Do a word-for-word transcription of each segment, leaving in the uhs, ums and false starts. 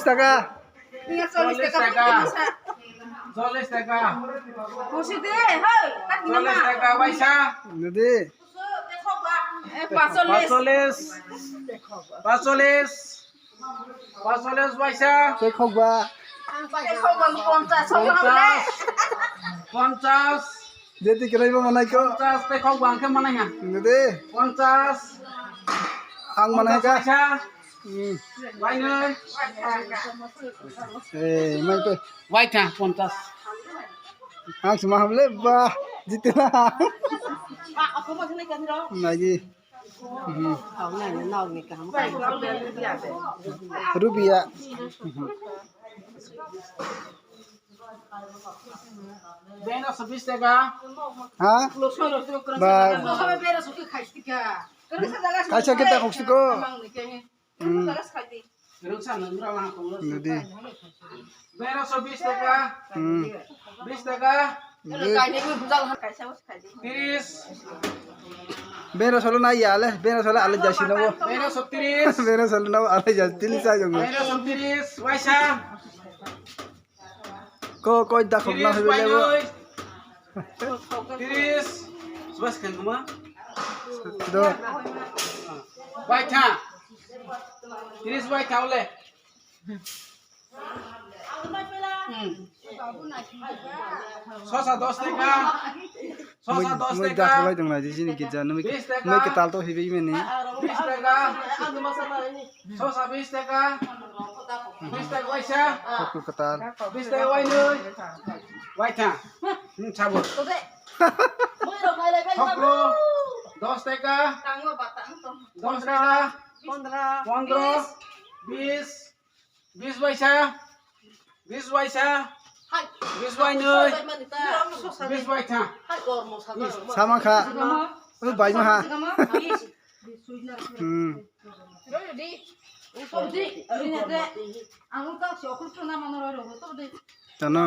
Taka. Iya, chollish taka. Chollish taka. Chollish taka. Busi de, hoi, tak nama. Chollish taka, waisa. Nadi. Eh, pasolis. Pasolis. Pasolis. Pasolis, waisa. Tekhokba. Tekhokba, ponchas. Ponchas. Ponchas. Jeti kwrwi bo manai ko. Ponchas, tekhokba, ang khe manai ha. Nadi. Ponchas. Ang manai ka. Waisa. Hmm. Wainwi. Eh, mai pe. Waitha, ponchas. Ang sima hamle ba, jitila. Nagi. Hmm. Rubiya. Hmm. Beno sabis taka. Ha? Ba. Kaisa kita koksiko. Hmm. Nadi. Bero so bis taka. Hmm. Bis taka. Nadi. Tiris. Bero solo na ya le, bero solo ale jasi na bo. Bero so tiris. Bero solo na ale jasi tiris ayo. Bero so tiris, waisa. Ko, ko, da khok na. Tiris, hoibe lebo. Wainoi. Tiris. Subas kang kuma. Do. Waitha. Tiris waitha ole. Hmm. Sosa dos taka. Sosa dos taka. Mui, mui da khulai dong na, di sini gija, numi, mui ketal to hibi mani. Bis taka. Sosa bis taka. Bis taka waisa. Khoklo kwtal. Bis taka wainwi. Waitha. Hmm, sabo. Khoklo. Dos taka. Dos taka. Pondro. Bis. Bis waisa. Bis waisa. Bis wainwi. Bis waitha. Sama kha. O bai ma ha. Hmm. Tano.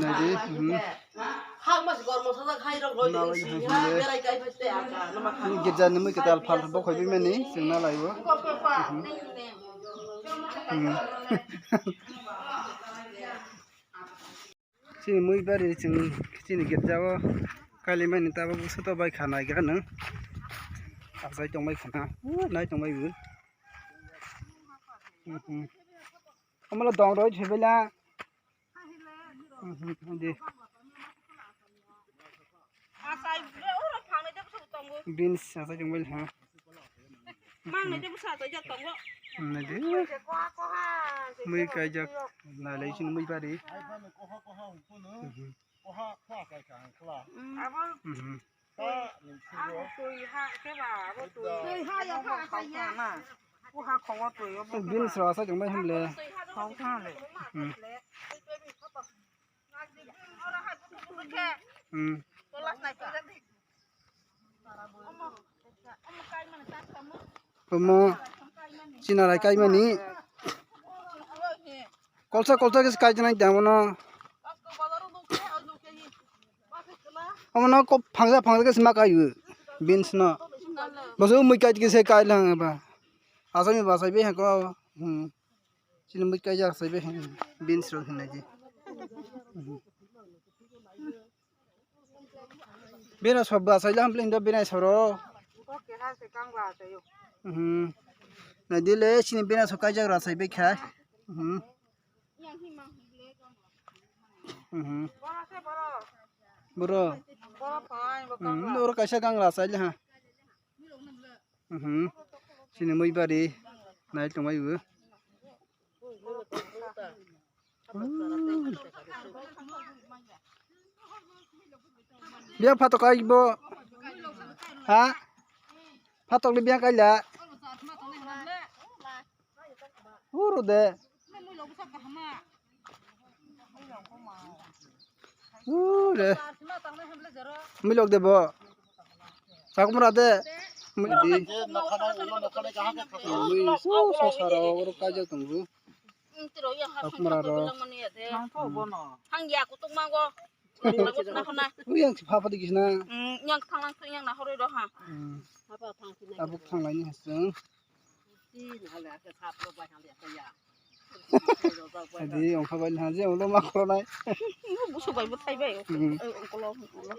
Naidi, hmm. Girja ni mui kwtal phal bo khoi bimani chwngna laibo. Hmm. Chini mui bari chwng chini girjao kailaimani tabuk soto bai kha naigra nwng. Achai tongbai khana. Uh, nai tongbai bo. Mhm. Amala dong roi thebela. Mhm, di. Beans asa jong bai ha. Mang ni de busa to jot tongo. Nai de. Mui kaijak nalai sin mui bari. Mhm. Mhm. Beans rok asa jong bai hamle. Mhm. Hmm. Omo chinarai kaimani. Kolsa kolsa khe kaijaknai da bono. Omo no kok phangsa phangsa khe ma kaio. Beans no. Boso mui kai khe se kai lang ba. Asami basai be ko. Hmm. Chini mui kaijak sai be, hmm, beans rok hinwi di. Mhm. Bera sob ba sai lam pleng do bera soro. Mhm. Na dile chini bera so kaijak ra sai be khai. Mhm. Mhm. Bro. Mhm, oro kaisa gang ra sai le ha. Mhm. Chini mui bari nai tongbai bo. Biya phatok ai bo. Ha? Phatok ni biya kaila. Uro de. Ure. Milok de bo. Chakmura de. Mui di. Mui so so saro oro kaijak tongo. Chakmura ro. Hang ya kutuk mango. Ui yang si pha pha dikis na. Yang thang lang yang na horoi ro ha. Tabuk thang lai ni hasung. Adi ongkha bai na je onglo ma khoro nai. Busu bai bo thai bai. Hmm. Ongkolo, ongkolo.